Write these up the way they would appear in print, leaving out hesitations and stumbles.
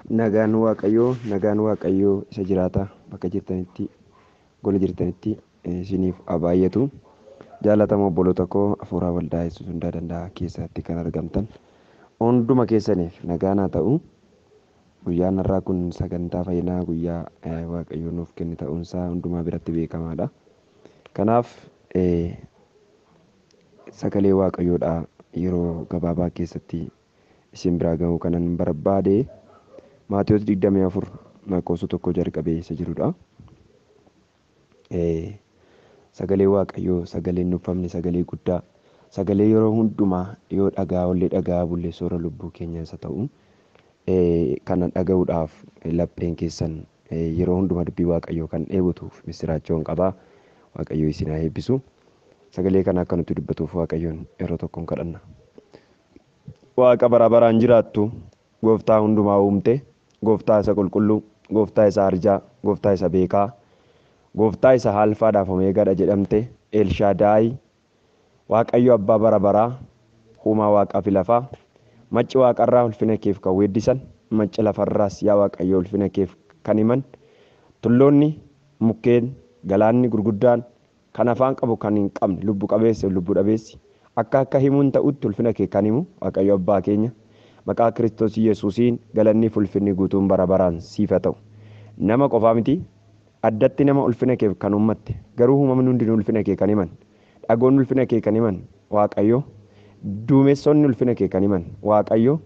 Nagaan Waaqayyoo isa jiraata bakka jirtanitti gola jirtanitti isiniif haa baay'atu. Jaalatamoo obboloota koo hafuuraa waldaa Yesuus hundaa danda'a keessatti kan argamtan hunduma keessaniif nagaan haa ta'u. Guyyaan har'aa kun sagantaa fayyinaa guyyaa Waaqayyoo nuuf kenne ta'uunsaa hundumaa biratti beekamaadha. Kanaaf sagalee Waaqayyoodha yeroo gabaabaa keessatti isin biraa ga'uu kanan barbaade Maatewos 24 lakkoofsa 1 jalqabee isa jirudha. Sagalee Waaqayyoo sagalee hin nuffamne sagalee guddaa sagalee yeroo hundumaa yoo dhagaa ollee dhagaa bullee soora lubbuu keenya isa ta'u kana dhaga'uudhaaf lapheen keessan yeroo hundumaa dubbii Waaqayyoo kan dheebotuuf misiraachoon qabaa. Waaqayyoo isin haa eebbisu. Sagalee kana akka nuti dubbatuuf Waaqayyoon yeroo tokkoon kadhanna. Waaqa bara baraan jiraattu gooftaa hundumaa uumte gooftaa isa qulqulluu gooftaa isa arjaa gooftaa isa beekaa gooftaa isa alfaadhaaf omeegaadha jedhamte Elshaadaay Waaqayyo abbaa bara baraa uumaa waaqaa fi lafaa macci waaqarraa ulfina keef kan weeddisan macci lafarraas yaa Waaqayyo ulfina keef kan himan tulloonni mukkeen galaanni gurguddaan kan afaan qabu kan hin qabne lubbu qabeessi lubbu dhabeessi akka akka himuun ta'utti ulfina kee kan himu Waaqayyo abbaa keenya maqaa Kiristoos Yesuusiin galanni ulfinni guutuun bara baraan siif haa ta'u. Nama qofaa miti addatti nama ulfina keef kan uummatte garuu uumamni hundinuu ulfina kee kan himan dhagoonni ulfina kee kan himan Waaqayyo duumessonni ulfina kee kan himan Waaqayyo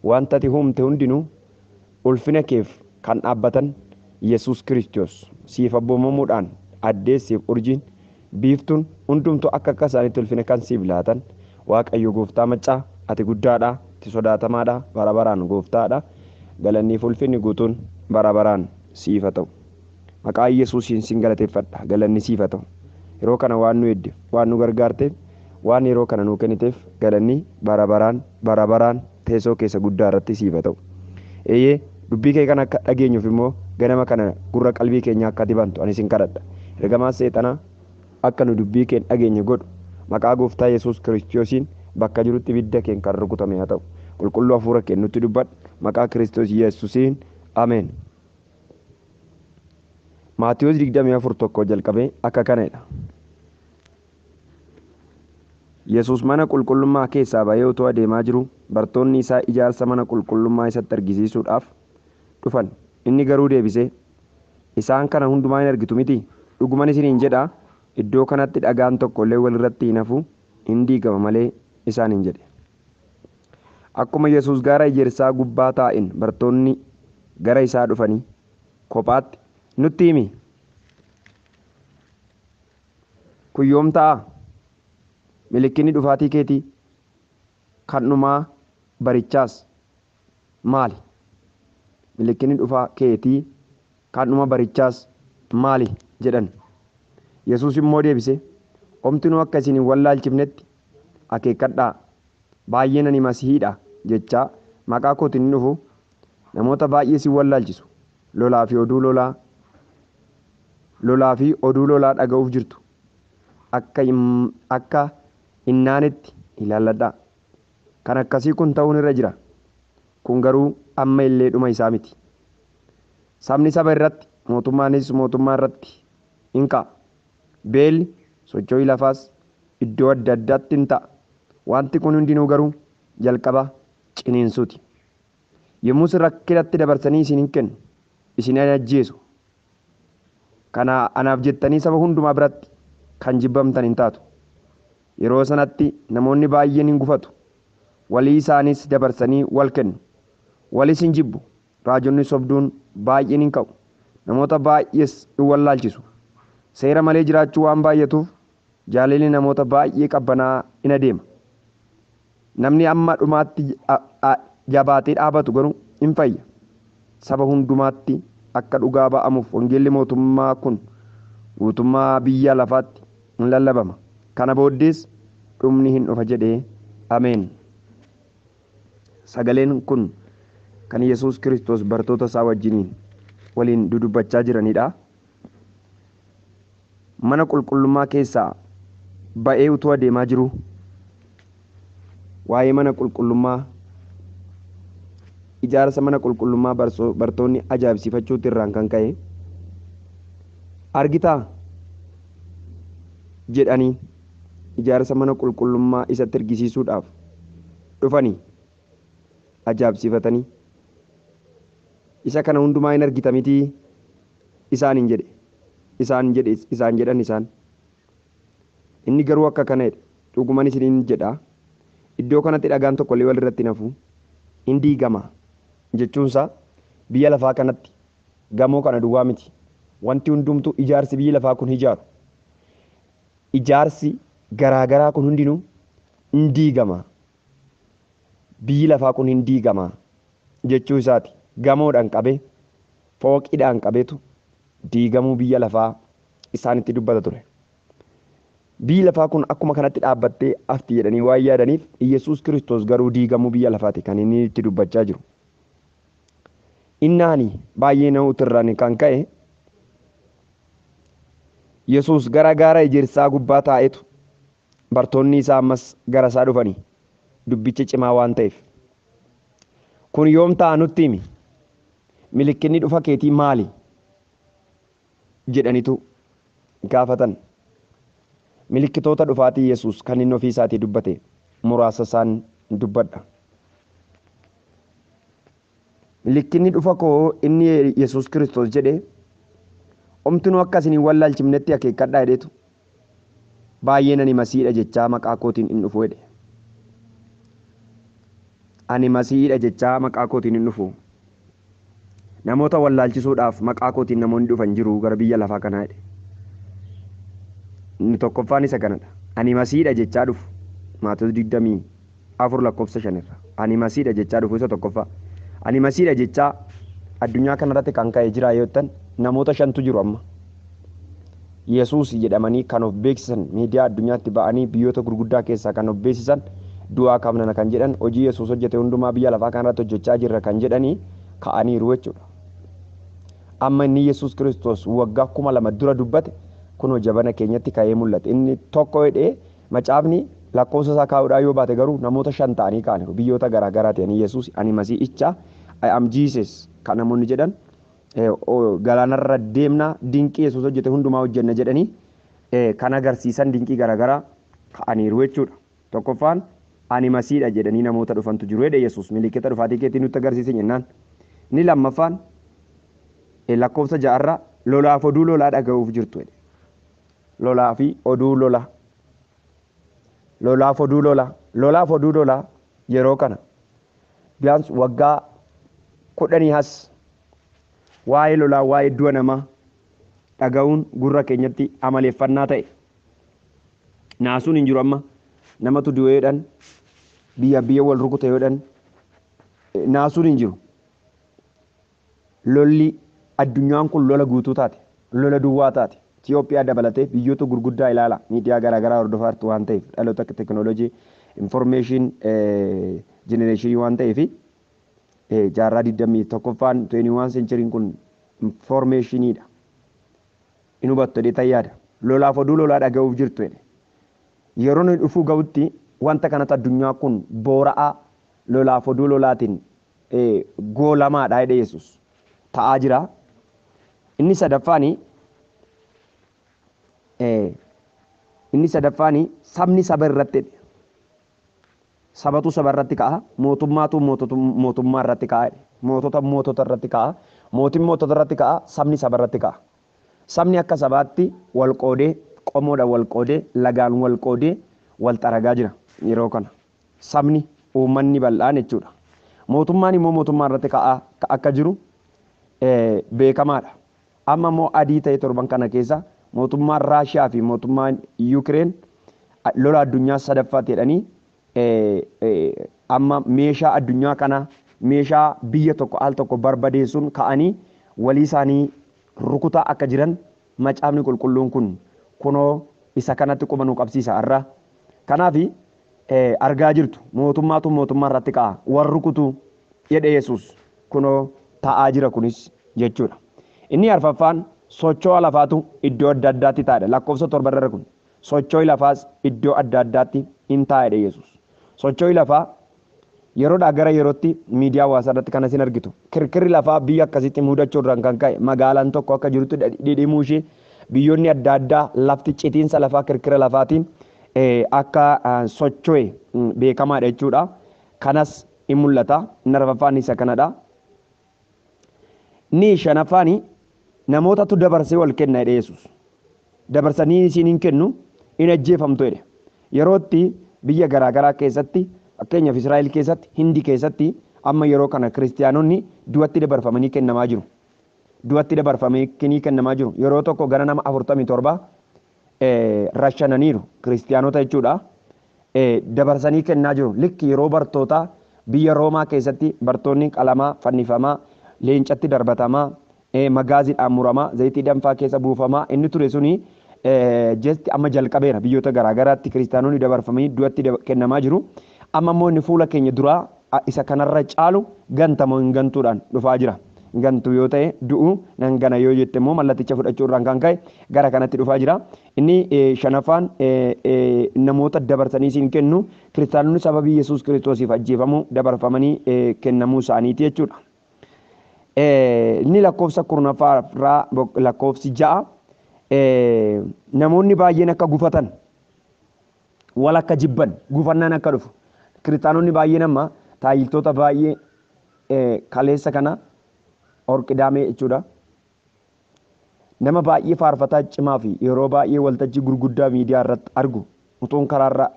wanta ati uumte hundinuu ulfina keef kan dhaabbatan Yesuus Kiristoos siif abboomamuudhaan addeessiif urjiin biiftuun hundumtuu akka akka isaaniitti ulfina kan siif laatan Waaqayyo gooftaa maccaa ati guddaadha ati sodaatamaadha bara baraan gooftaadha galanniif ulfinni guutuun bara baraan siif haa ta'u. Maqaa Yesuusiin sin galateeffadha galanni siif haa ta'u. Yeroo kana waan nu eeddeef waan nu gargaarteef waan yeroo kana nuu kenniteef galanni bara baraan bara baraan teessoo keessa guddaa irratti siif haa ta'u. Eeyyee dubbii kee kana akka dhageenyuuf immoo ganama kana gurra qalbii keenyaa akka dibantu ani sin kadhadha. Ergamaan seexanaa akka nu dubbii kee dhageenye godhu maqaa gooftaa Yesuus Kiristoosiin bakka jirutti ibidda keen kan rukutame haa ta'u. Qulqulluu hafuura kee nutti dubbadhu maqaa Kiristoos Yesuusiin ameen. Maatewos 24:1 jalqabee akka kanadha. Yesuus mana qulqullummaa keessaa ba'ee utuu adeemaa jiru bartoonni isaa ijaarsa mana qulqullummaa isatti argisiisuudhaaf dhufan. Inni garuu deebisee isaan kana hundumaa hin argitu miti dhuguman isiniin jedha iddoo kanatti dhagaan tokko illee walirratti hin hafu hin diigama malee isaaniin jedhe. Akkuma Yesuus gaara ejersaa gubbaa taa'een bartoonni gara isaa dhufanii kophaatti nutti himi kun yoom ta'a? Milikinni dhufaatii keetii kan dhumaa barichaas maali? Milikinni dhufaa keetii kan dhuma barichaas maali? Jedhan. Yesuus immoo deebisee homtinuu akka isin hin wallaalchifnetti akeekkadhaa baay'een ani masihiidha jechaa maqaa kootiin hin dhufu namoota baay'ee si wallaalchisu lolaa fi oduu lolaa dhaga'uuf jirtu akka hinnaanetti ilaalladhaa. Kan akkasii kun ta'uun irra jira. Kun garuu amma illee dhuma isaa miti. Sabni saba irratti mootummaanis mootummaa irratti hin ka'a. Beelli socho'ii lafaas iddoo adda addaatti hin ta'a. Wanti kun hundinuu garuu jalqaba ciniinsuuti. Yommuu isin rakkinatti dabarsanii isin hin kennu isin hin ajjeesu. Kana anaaf jettanii saba hundumaa biratti kan jibbamtan hin taatu. Yeroo sanatti namoonni baay'een hin gufatu. Walii isaanis dabarsanii wal kennu. Walis hin jibbu. Raajonni sobduun baay'een hin ka'u. Namoota baay'ees hin wallaalchisu. Seera malee jiraachuu waan baay'atuuf jaalalli namoota baay'ee qabbanaa in adeema. Namni amma dhumaatti jabaatee dhaabatu garuu hin fayya. Saba hundumaatti akka dhugaa ba'amuuf wangeelli mootummaa kun guutummaa biyya lafaatti hin lallabama. Kana booddees dhumni hin dhufa jedhee ameen. Sagaleen kun kan Yesuus Kiristoos bartoota isaa wajjiniin waliin dudubbachaa jiranidha. Mana qulqullummaa keessaa ba'ee utuu adeemaa jiru waa'ee mana qulqullummaa Ijaarsa mana qulqullummaa bartoonni ajaa'ibsiifachuutti irraan kan ka'e argitaa jedhanii ijaarsa mana qulqullummaa isatti argisiisuudhaaf dhufanii ajaa'ibsiifatanii isa kana hundumaa hin argita mitii isaaniin jedhe isaan jedhe isaan jedhan isaan. Inni garuu akka kana jedhe, dhuguman isiniin jedha, iddoo kanatti dhagaan tokko illee walirratti hin hafu, hin diigama jechuunsaa biyya lafaa kanatti gamoo kana duwwaa miti. Wanti hundumtuu ijaarsi biyyi lafaa kun ijaaru. Ijaarsi garaagaraa kun hundinuu hin diigama. Biyyi lafaa kun hin diigama jechuu isaati. Gamoodhaan qabee fooqiidhaan qabeetu diigamuu biyya lafaa isaanitti dubbata ture. Biyyi lafaa kun akkuma kanatti dhaabbattee hafti jedhanii waan yaadaniif Iyyasuus Kiristoos garuu diigamuu biyya lafaati kan inni itti dubbachaa jiru. Innaani baay'ee na'uutirraan kan ka'e Yesuus gara gaara ejersaa gubbaa taa'etu bartoonni isaa ammas gara isaa dhufanii dubbichi cimaa waan ta'eef. Kun yoom ta'a nutti himi? Milikkinni dhufa keetii maali? Jedhanitu gaafatan. Milikkitoota dhufaatii Yesuus kan inni ofii isaatii dubbate muraasa isaan dubbadha. Milikkinni dhufa koo inni Yesuus Kiristoos jedhe omtinuu akka isin hin wallaalchifnetti akeekkadhaa jedheetu baay'een ani masiidha jechaa maqaa kootiin hin dhufu jedhe. Ani masiidha jechaa maqaa kootiin hin dhufu. Namoota wallaalchisuudhaaf maqaa kootiin namoonni dhufan jiru gara biyya lafaa kanaa jedhe. Inni tokkoffaan isa kanadha. Ani masiidha jechaa dhufu. Maatewos 24 lakkoofsa 5 irra. Ani masiidha jechaa dhufu isa tokkoffaa. Ani masiidha jechaa addunyaa kanarratti kan ka'e jira yoo ta'an namoota 5tu jiru amma. Yesuus jedhamanii kan of beeksisan miidiyaa addunyaatti ba'anii biyyoota gurguddaa keessaa kan of beeksisan du'aa qabnana kan jedhan hojii Yesuus hojjete hundumaa biyya lafaa kanarratti hojjechaa jirra kan jedhanii ka'aniiru jechuudha. Amma inni Yesuus Kiristoos waggaa 2000 dura dubbate kunoo jabana keenyatti ka'ee mul'ate. Inni tokko jedhee macaafni lakkoofsa isaa kaa'uudhaa yoo baate garuu namoota 5 ta'anii ka'aniiru biyyoota garaa garaa ta'anii Yesuus ani masiihicha I am Jesus kan namoonni jedhan galaanarra deemna dinqii Yesuus hojjete hundumaa hojjenna jedhanii kan agarsiisan dinqii garaa garaa ka'aniiru jechuudha. Tokkoffaan ani masiidha jedhanii namoota dhufantu jiru jedhe Yesuus milikkita dhufaatii keetii nutti agarsiise jennaan. Inni lammaffaan lakkoofsa 6 lolaaf oduu lolaa dhaga'uuf jirtu jedhe. Lolaa fi oduu lola. Lolaaf oduu lola. Lolaaf oduu lola yeroo kana. Biyyaans waggaa 10 as waa'ee lolaa waa'ee du'a namaa dhaga'uun gurra keenyatti amaleeffannaa ta'e. Naasuun hin jiru amma namatu du'eedhaan biyya biyya wal rukute yoodhaan naasuun hin jiru. Lolli addunyaan kun lola guutuu taate, lola duwwaa taate. Itoophiyaa dabalatee biyyoota gurguddaa ilaala miidiyaa garaagaraa hordofaa jirtu waan ta'eef dhaloota teekinooloojii information generation waan ta'eef jaarraa 21ffaan 21 century kun informationiidha. Inni hubattu jedhee tayyaada. Lolaaf oduu lolaa dhaga'uuf jirtu jedhe. Yeroo nuyi dhufuu ga'utti wanta kanatti addunyaa kun boora'aa lolaaf oduu lolaatiin goolamaadha jedhe Yesuus. Ta'aa jira. Inni sadaffaani sabni saba irratti jedhe. Sabatu saba irratti ka'a, mootummaatu mootummaa irratti ka'a jedhe. Mootota mootota irratti ka'a, mootiin mootota irratti ka'a, sabni saba irratti ka'a. Sabni akka sabaatti wal qoodee, qomoodhaan wal qoodee, lagaan wal qoodee wal xaragaa jira yeroo kana. Sabni uummanni bal'aan jechuudha. Mootummaan immoo mootummaa irratti ka'a akka jiru beekamaadha. Amma immoo adii ta'e torban kana keessa mootummaan Raashiyaa fi mootummaan Yukireen lola addunyaa sadaffaatti jedhanii amma meeshaa addunyaa kana meeshaa biyya tokko al tokko barbadeessuun ka'anii walii isaanii rukutaa akka jiran macaafni qulqulluun kun kunoo isa kanatti quba nu qabsiisa har'a. Kanaaf argaa jirtu mootummaatu mootummaa irratti ka'a warri rukutu jedhe Yesuus kunoo ta'aa jira kunis jechuudha. Inni arfaffaan socho'a lafaatu iddoo adda addaatti taa'edha. Lakkoofsa 7 irra kun socho'i lafaas iddoo adda addaatti hin taa'edha Yesuus. Socho'i lafaa Yeroodhaa gara yerootti miidiyaa hawaasaa irratti kan isin argitu. Kirkirri lafaa biyya akkasitti mudachuu irraan kan ka'e magaalaan tokko akka jirutti dhidhimuu ishee biyyoonni adda addaa lafti citiinsa lafaa kirkira lafaatiin akka socho'e beekamaadha jechuudha. Kanas in mul'ata. Inni arfaffaan isa kanadha. Inni shanaffaan namootatu dabarsee wal kenna jedhe Yesuus. Dabarsanii isiin hin kennu in ajjeefamtu jedhe. Yerootti biyya garaagaraa keessatti fakkeenyaaf Israa'el keessatti, Hindi keessatti amma yeroo kana kiristiyaanonni du'atti dabarfamanii kennamaa jiru. Du'atti dabarfamanii kennamaa jiru. Yeroo tokko gara nama 47 rashananiiru kiristiyaanota jechuudha. Dabarsanii kennaa jiru. Likki yeroo bartoota biyya Roomaa keessatti bartoonni qalamaa, fannifamaa, leencatti darbatamaa, magaaziidhaan muramaa, zayitii danfaa keessa buufamaa inni ture suni jesti amma jalqabeera. Biyyoota garaagaraatti kiristiyaanonni dabarfamanii du'atti kennamaa jiru. Amma immoo inni fuula keenya duraa isa kanarra caalu gantamoo hin gantuudhaan dhufaa jira. Gantu yoo ta'e du'u nan gana yoo jette immoo mallaticha fudhachuu irraan kan ka'e gara kanatti dhufaa jira. Inni shanaffaan namoota dabarsanii siin kennu kiristaanonni sababii Yesuus Kiristoosiif ajjeefamuu dabarfamanii kennamuu isaaniiti jechuudha. Inni lakkoofsa 10ffaa irraa lakkoofsi 6 namoonni baay'een akka gufatan wal akka jibban gufannaan akka dhufu kiristaanonni baay'een amma taayiltoota baay'ee kaleessa kana orqidaamee jechuudha. Nama baay'ee faarfataa cimaa fi yeroo baay'ee waltajjii gurguddaa miidiyaa irratti argu utuun karaarra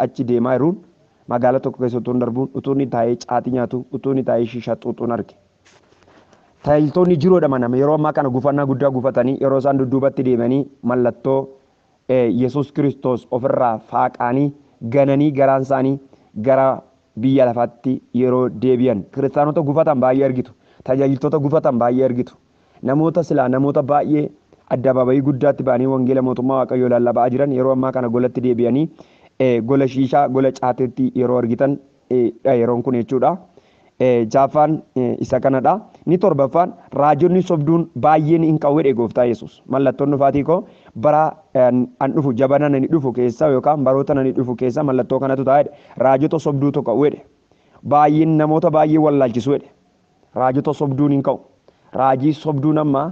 achi deemaa jiruun magaalaa tokko keessa utuun darbuun utuun taa'ee caatii nyaatu utuun taa'ee shishaa xuuxuun arge. Taayiltoonni jiroodha manama yeroo ammaa kana gufannaa guddaa gufatanii yeroo isaan dudduubatti deemanii mallattoo Yesuus Kiristoos ofirraa faaqaanii gananii garaan isaanii gara biyya lafaatti yeroo deebi'an kiristaanota gufatan baay'ee argitu. Tajaajiltoota gufatan baay'ee argitu. Namoota silaa namoota baay'ee addabaabayii guddaatti ba'anii wangeela mootummaa Waaqayyoo lallabaa jiran yeroo ammaa kana golatti deebi'anii gola shiishaa gola caateetti yeroo argitan yeroon kun jechuudha. Jaaffaan isa kanadha. Inni torbaffaan raajonni sobduun baay'een hin qabu jedhe gooftaa Yesuus. Mallattoon dhufaatii koo bara an dhufu jabana nani dhufu keessa yookaan baroota nani dhufu keessa mallattoo kanatu ta'a jedhe. Raajota sobduutu ka'u jedhe. Baay'een namoota baay'ee wallaalchisu jedhe. Raajota sobduun hin ka'u. Raajii sobduun amma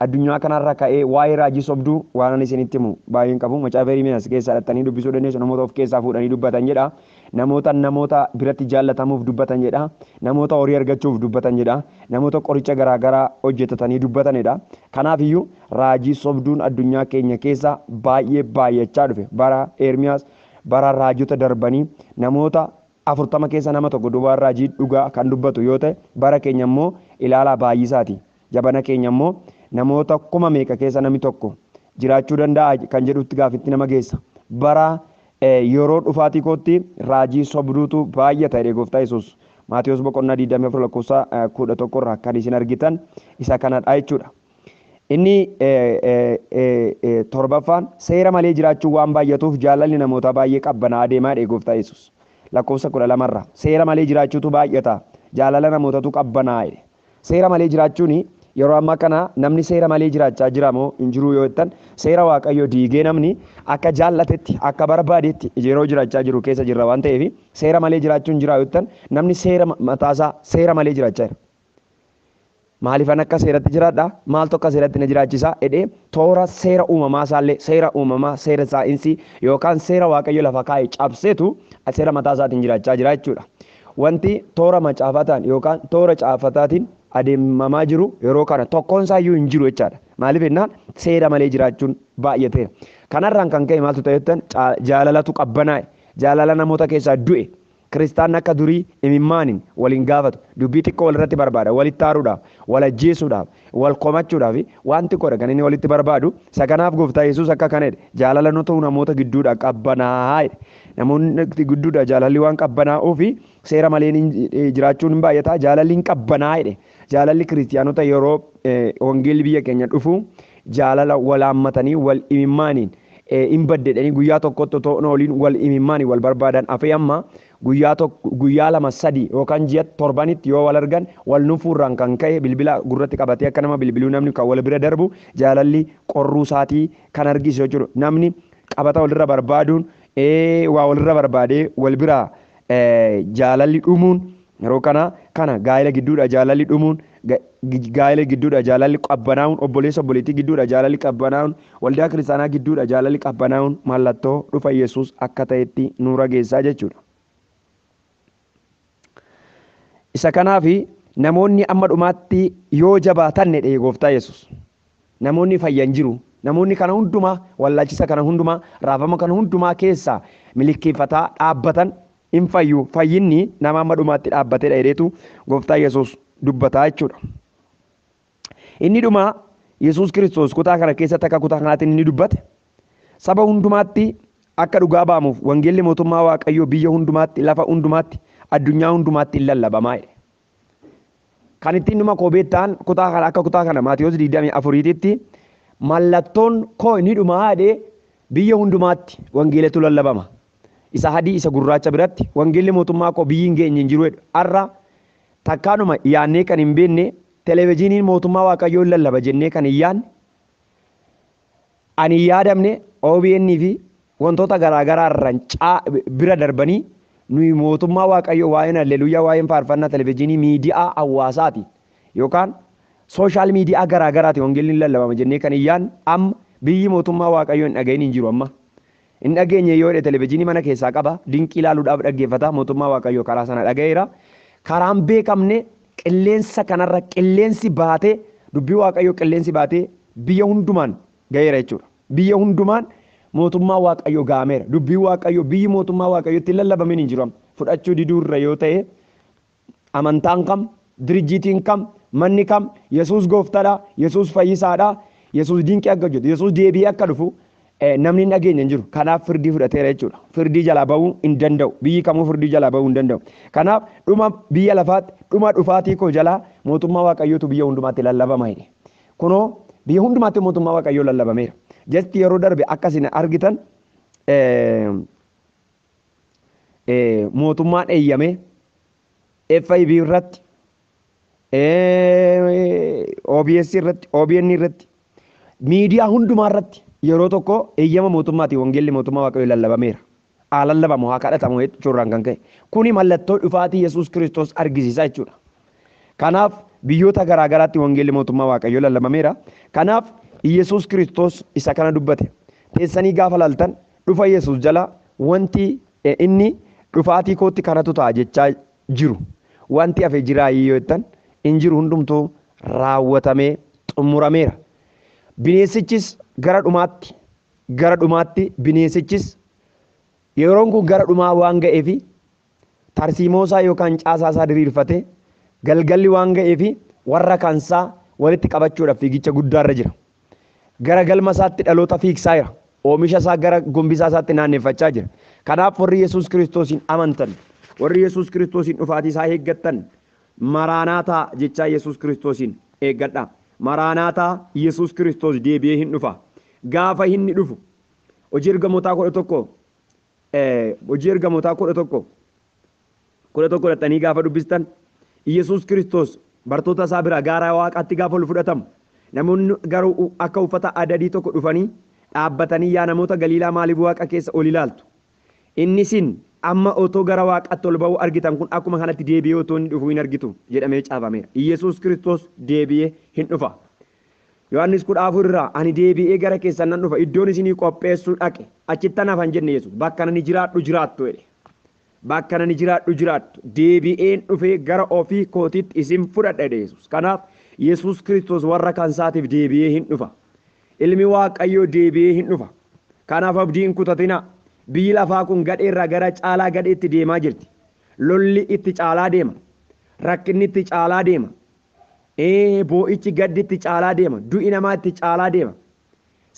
addunyaa kanarra ka'ee waa'ee raajii sobduu waan ani isinitti himu baay'een qabu. Macaafa Ermiyaas keessaa dhattanii dubbisuu dandeessu. Namoota of keessaa fuudhanii dubbatan jedha. Namoota biratti jaallatamuuf dubbatan jedha. Namoota horii argachuuf dubbatan jedha. Namoota qoricha garaagaraa hojjetatanii dubbatanidha. Kanaafiyyuu raajii sobduun addunyaa keenya keessa baay'ee baay'achaa dhufe. Bara Ermiyaas bara raajota darbanii namoota 40 keessa nama tokko duwwaa raajii dhugaa kan dubbatu yoo ta'e bara keenya immoo ilaalaa baay'isaati. Jabana keenya immoo namoota kuma meeqa keessa namni tokko jiraachuu danda'a kan jedhutti gaafitti nama geessa. Bara yeroo dhufaatii kootti raajii sobduutu baay'ata jedhe gooftaa Yesuus. Maatiyos boqonnaa 24 lakkoofsa 11 irraa kan isin argitan isa kanadha jechuudha. Inni torbaffaan seera malee jiraachuu waan baay'atuuf jaalalli namootaa baay'ee qabbanaa adeemaa jedhe gooftaa Yesuus. Lakkoofsa 12 irraa seera malee jiraachuutu baay'ata jaalala namootatu qabbanaa jedhe. Seera malee jiraachuun yeroo ammaa kana namni seera malee jiraachaa jira moo hin jiru yoo jettan seera Waaqayyoo diigee namni akka jaallatetti akka barbaadetti yeroo jiraachaa jiru keessa jirra waan ta'eef seera malee jiraachuun jira yoo jettan namni seera mataasaa seera malee jiraachaa jira. Maaliifan akka seeratti jiraadha? Maaltu akka seeratti na jiraachisa? Jedhee toora seera uumamaa isaallee seera uumamaa seera saayinsii yookaan seera Waaqayyo lafa kaa'e cabseetu seera mataa isaatiin jiraachaa jira jechuudha. Wanti toora macaafataan yookaan toora caafataatiin adeemamaa jiru yeroo kana tokkoon isaayyuu hin jiru jechaadha. Maaliif jennaan seera malee jiraachuun baay'ateera. Kanarraan kan ka'e maaltu ta'e jettan jaalalatu qabbanaa'e. Jaalala namoota keessaa du'e. Kiristaanni akka durii imimmaaniin waliin gaafatu dubbii xiqqoo walirratti barbaada walitti aaruudhaaf wal ajjeesuudhaaf wal komachuudhaaf waan xiqqoodha kan inni walitti barbaadu. Isa kanaaf gooftaa Yesuus akka kana jedhe jaalala nu ta'u namoota gidduudha qabbanaa'aa jedhe. Namoonni gidduudha jaalalli waan qabbanaa'uu fi seera malee jiraachuun hin baay'ata jaalalli hin qabbanaa'aa jedhe. Jaalalli kiristiyaanota yeroo wangeelli biyya keenya dhufu jaalala wal haammatanii wal imimmaaniin hin badde jedhanii guyyaa tokkotti otoo hin ooliin wal imimmaanii wal barbaadan hafee amma guyyaa tokko guyyaa 2 3 yookaan ji'a torbanitti yoo wal argan wal nufuurraan kan ka'e bilbila gurratti qabatee akka nama bilbiluu namni kan wal bira darbu jaalalli qorruu isaatii kan argisiisu jechuudha. Namni qabata walirra barbaaduun waa walirra barbaadee wal bira jaalalli dhumuun yeroo kana gaa'ela gidduudha jaalalli dhumuun, gaa'ela gidduudha jaalalli qabbanaa'uun, obboleessa obboleettii gidduudha jaalalli qabbanaa'uun, waldaa kiristaanaa gidduudha jaalalli qabbanaa'uun mallattoo dhufa Yesuus akka ta'etti nu rageessaa jechuudha. Isa kanaaf namoonni amma dhumaatti yoo jabaatan jedhe gooftaa Yesuus. Namoonni fayyan jiru. Namoonni kana hundumaa wallaalchisa kana hundumaa raafama kana hundumaa keessaa milikeeffataa dhaabbatan hin fayyu. Fayyinni nama amma dhumaatti dhaabbatedha jedheetu gooftaa Yesuus dubbataa jechuudha. Inni dhumaa Yesuus Kiristoos kutaa kana keessatti akka kutaa kanaatti inni dubbate saba hundumaatti akka dhugaa ba'amuuf wangeelli mootummaa Waaqayyoo biyya hundumaatti, lafa hundumaatti, addunyaa hundumaatti hin lallabamaa jedhe. Kan ittiin dhuma koo beektan kutaa kana akka kutaa kana Maatiyoos 24tti mallattoon koo inni dhumaa jedhee biyya hundumaatti wangeelatu lallabama. Isa adii isa gurraacha biratti wangeelli mootummaa koo biyyi hin geenye hin jiru jedhu. Har'a takkaanuma yaannee kan hin beekne televezyiiniin mootummaa Waaqayyoo hin lallaba jennee kan hin yaadne, ani hin yaadamne OBN fi wantoota garaagaraa irraan bira darbanii nuyi mootummaa Waaqayyoo waa'een alleluuyaa waa'een faarfannaa televezyiinii miidiyaa hawaasaati yookaan sooshaal miidiyaa garaagaraati wangeelli hin lallabama jennee kan hin yaadne amma biyyi mootummaa Waaqayyoo hin dhagahin hin jiru amma. Hin dhageenye yoo jedhe televezyiinii mana keessaa qaba, dinqii ilaaluudhaaf dhaggeeffata, mootummaa Waaqayyoo karaa sana dhaga'eera. Karaan beekamne qilleensa kanarra qilleensi baatee dubbii Waaqayyoo qilleensi baatee biyya hundumaan ga'eera jechuudha. Biyya hundumaan mootummaa Waaqayyoo ga'ameera. Dubbii Waaqayyoo biyyi mootummaa Waaqayyootti lallabamin hin jiru amma. Fudhachuu diduurra yoo ta'e amantaan kam, dirjiitiin kam, manni kam, Yesuus gooftaadha, Yesuus fayyisaadha, Yesuus dinqii akka hojjetu, Yesuus deebi'ee akka dhufu namni hin dhageenye hin jiru. Kanaaf firdii fudhateera jechuudha. Firdii jalaa ba'uu hin danda'u. Biyyi kamuu firdii jalaa ba'uu hin danda'u. Kanaaf dhuma biyya lafaatti, dhuma dhufaatii koo jalaa mootummaa Waaqayyootu biyya hundumaatti lallabama jedhe. Kunoo biyya hundumaatti mootummaa Waaqayyoo lallabameera. Jasti yeroo darbe akkasin argitan mootummaan eeyyamee FIB irratti, OBS irratti, OBN irratti, miidiyaa hundumaa irratti yeroo tokko eeyyama mootummaatiin wangeelli mootummaa Waaqayyoo lallabameera. Haa lallabamu, haa kadhatamu jechuurraan kan ka'e. Kuni mallattoo dhufaatii Yesuus Kiristoos argisiisa jechuudha. Kanaaf biyyoota garaa garaatti wangeelli mootummaa Waaqayyoo lallabameera. Kanaaf Yesuus Kiristoos isa kana dubbate. Teessanii gaafa laaltan dhufa Yesuus jala wanti inni dhufaatii kootti kanatu ta'a jechaa jiru. Wanti hafe jiraa yoo jettan hin jiru, hundumtuu raawwatamee xumurameera. Bineensichis gara dhumaatti bineensichis yeroon kun gara dhumaa waan ga'eefi tarsiimoosaa yookaan caasaasaa diriirfatee galgalli waan ga'eefi warra kansaa walitti qabachuudhaaf fiigicha guddaarra jira. Gara galma isaatti dhaloota fiigsaa jira. Oomisha isaa gara gombisaa isaatti naanneffachaa jira. Kanaaf warri Yesuus Kiristoosiin amantan, warri Yesuus Kiristoosiin dhufaatii isaa eeggattan maraanaataa jechaa Yesuus Kiristoosiin eeggadhaa. Maraanaataa Yesuus Kiristoos deebi'ee hin dhufa. Gaafa inni dhufu hojii ergamootaa 11 hojii ergamootaa 11 11 gaafa dubbistan Yesuus Kiristoos bartoota isaa bira gaara Waaqaatti gaafa ol fudhatamu namoonni garuu akka uffata adadii tokko dhufanii dhaabbatanii yaa namoota Galiilaa maaliif Waaqa keessa ol ilaaltu? Inni isin amma otoo gara Waaqaatti ol ba'uu argitan kun akkuma kanatti deebi'ee otoo inni dhufuu hin argitu jedhamee caafameera. Yesuus Kiristoos deebi'ee hin dhufa. Yohaannis 14 irraa ani deebi'ee gara keessan nan dhufa, iddoon isinii qopheessuu dhaqe achittan hafan jenne Yesuus bakka nani jiraadhu jiraattu jedhe. Bakka nani jiraadhu jiraattu deebi'een dhufee gara ofii kootiitti isin fudhadha jedhe Yesuus. Kanaaf Yesuus Kiristoos warra kansaatiif deebi'ee hin dhufa. Ilmi Waaqayyoo deebi'ee hin dhufa. Kanaaf abdii hin kutatinaa. Biyyi lafaa kun gadheerraa gara caalaa gadheetti deemaa jirti. Lolli itti caalaa deema. Rakkinni itti caalaa deema. Boo'ichi gaddi itti caalaa deema. Du'i namaa itti caalaa deema.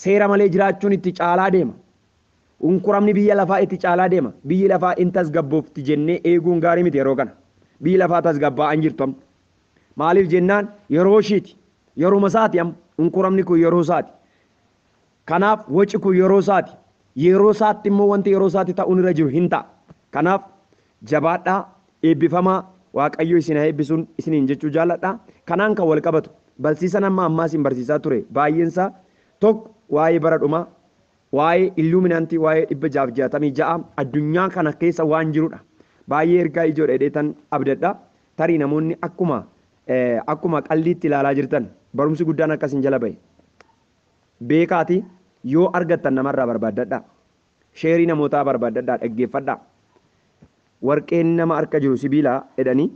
Seera malee jiraachuun itti caalaa deema. Unkuramni biyya lafaa itti caalaa deema. Biyyi lafaa in tasgabboofti jennee eeguun gaarii miti yeroo kana. Biyyi lafaa tasgabbaa'aa hin jirtu amma. Maaliif jennaan yeroo ishiiti. Yeruma isaati amma. Unkuramni kun yeroo isaati. Kanaaf waci kun yeroo isaati. Yeroo isaatti immoo wanti yeroo isaatti ta'uun irra jiru hin ta'a. Kanaaf jabaadhaa, eebbifamaa, Waaqayyo isin haa eebbisuun isiniin jechuu jaalladha. Kanaan kan wal qabatu barsiisan amma ammaa isin barsiisaa ture baay'een isaa tokko waa'ee bara dhumaa, waa'ee illuminaantii, waa'ee 666 addunyaa kana keessa waan jirudha. Baay'ee ergaa ijoodha jedheetan abdadha. Tarii namoonni akkuma qalliitti ilaalaa jirtan barumsi guddaan akkas hin jala bahe. Beekaati yoo argattan namarraa barbaaddadha. Sheerii namootaa barbaaddadhaa, dhaggeeffadhaa. Warqeen nama harka jiru sibiila jedhanii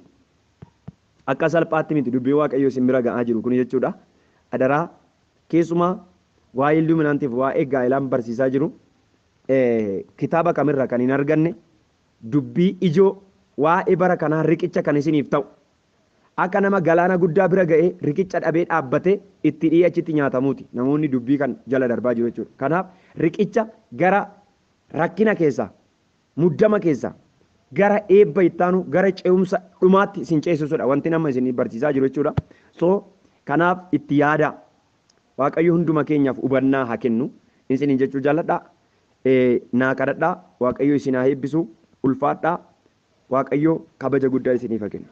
akka salphaatti miti dubbii Waaqayyoo isin bira ga'aa jiru kun jechuudha. Adaraa keessumaa waa'ee Illuminaantiif waa'ee gaa'ilaan barsiisaa jiru kitaaba kamirra kan hin arganne dubbii ijoo waa'ee bara kanaa riqicha kan isiniif ta'u akka nama galaana guddaa bira ga'ee riqicha dhabee dhaabbatee itti dhi'ee achitti nyaatamuuti namoonni dubbii kan jala darbaa jiru jechuudha. Kanaaf riqicha gara rakkina keessaa, muddama keessaa, gara eebba ittaanu, gara ce'umsa dhumaatti isin ceesisudha wanti nama isin barsiisaa jiru jechuudha. So kanaaf itti yaadaa. Waaqayyo hunduma keenyaaf hubannaa haa kennu. Isiniin jechuu jaalladha. Naa kadhadhaa. Waaqayyo isin haa eebbisu. Ulfaadhaa. Waaqayyo kabaja guddaa isiniif haa kennu.